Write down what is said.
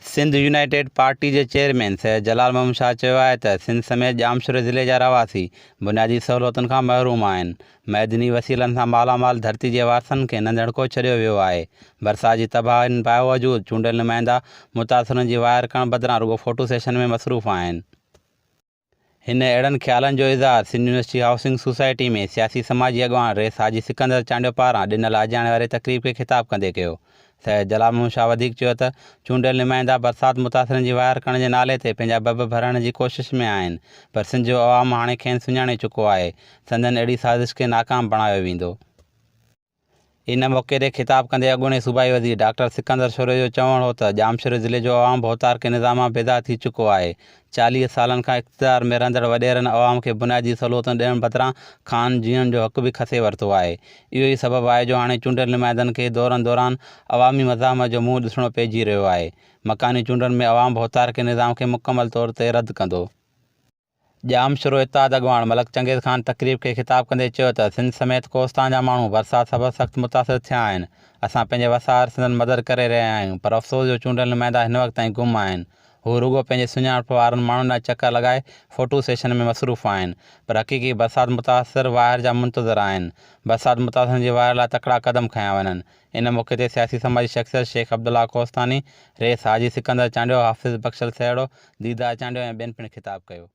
Sindh united party جي chairman Syed Jalal Muhammad Shah چيو آهي ته سنڌ سميت ڄامشوري ضلعي جا رهواسي بنيادي سهولتن کان محروم آهن، معدني وسيلن سان مالا مال ڌرتي جي وارثن کي ننڌڻڪو ڇڏيو ويو آهي، برسات جي تباهين باوجود چونڊيل نمائندا متاثرن جي واهر ڪرڻ بدران رڳو فوٽو سيشن ۾ مصروف آهن. هن اهڙن خيالن جو اظهار سنڌ يونيورسٽي هائوسنگ سوسائٽي ۾ سياسي سماجي اڳواڻ رئيس حاجي سڪندر چانڊيو پاران ڏنل آجياڻي واري تقريب کي خطاب ڪندي ڪيو. سيد جلال محمد شاهه وڌيڪ چيو ته چونڊيل نمائندا برسات متاثرن جي واهر ڪرڻ جي نالي تي پنهنجا ڀڀ ڀرڻ جي ڪوشش ۾ آهن پر سنڌ جو عوام هاڻي کين سڃاڻي چڪو آهي، سندن اهڙي سازش کي ناڪام بڻايو ويندو. ان موقعي تي خطاب ڪندي اڳوڻي صوبائي وزير ڊاڪٽر سڪندر شوري جو چوڻ هو ته ڄامشوري ضلعي جو عوام ڀوتارڪي نظام مان بيزار ٿي چڪو آهي، 40 سالن کان اقتدار ۾ رهندڙ وڏيرن عوام کي بنيادي سهولتون ڏيڻ بدران کانئن جيئڻ جو حق به کسي ورتو آهي، اهو ئي سبب آهي جو هاڻي چونڊيل نمائندن کي دورن دوران عوامي مزاحمت جو منهن ڏسڻو پئجي رهيو آهي، مڪاني چونڊن ۾ عوام ڀوتارڪي نظام کي مڪمل طور تي رد ڪندو. ڄامشورو اتحاد اڳواڻ ملڪ چنگيز خان تقريب کي خطاب ڪندي چيو ته سنڌ سميت ڪوهستان جا ماڻهو برسات سبب سخت متاثر ٿيا آهن، اسان پنهنجي وس آهر سندن مدد ڪري رهيا آهيون پر افسوس جو چونڊيل نمائندا هن وقت تائين گم آهن، هو رڳو پنهنجي سڃاڻپ وارن ماڻهن ڏانهن چڪر لڳائي فوٽو سيشن ۾ مصروف آهن پر حقيقي برسات متاثر واهر جا منتظر آهن، برسات متاثرن جي واهر لاء تڪڙا قدم کنيا وڃن. ان موقعي تي سياسي سماجي شخصيت شيخ عبدالله ڪوهستاني، رئيس حاجي سڪندر چانڊيو، حافظ بخشل سهڙو، ديدار چانڊيو ۽ ٻين پڻ خطاب ڪيو.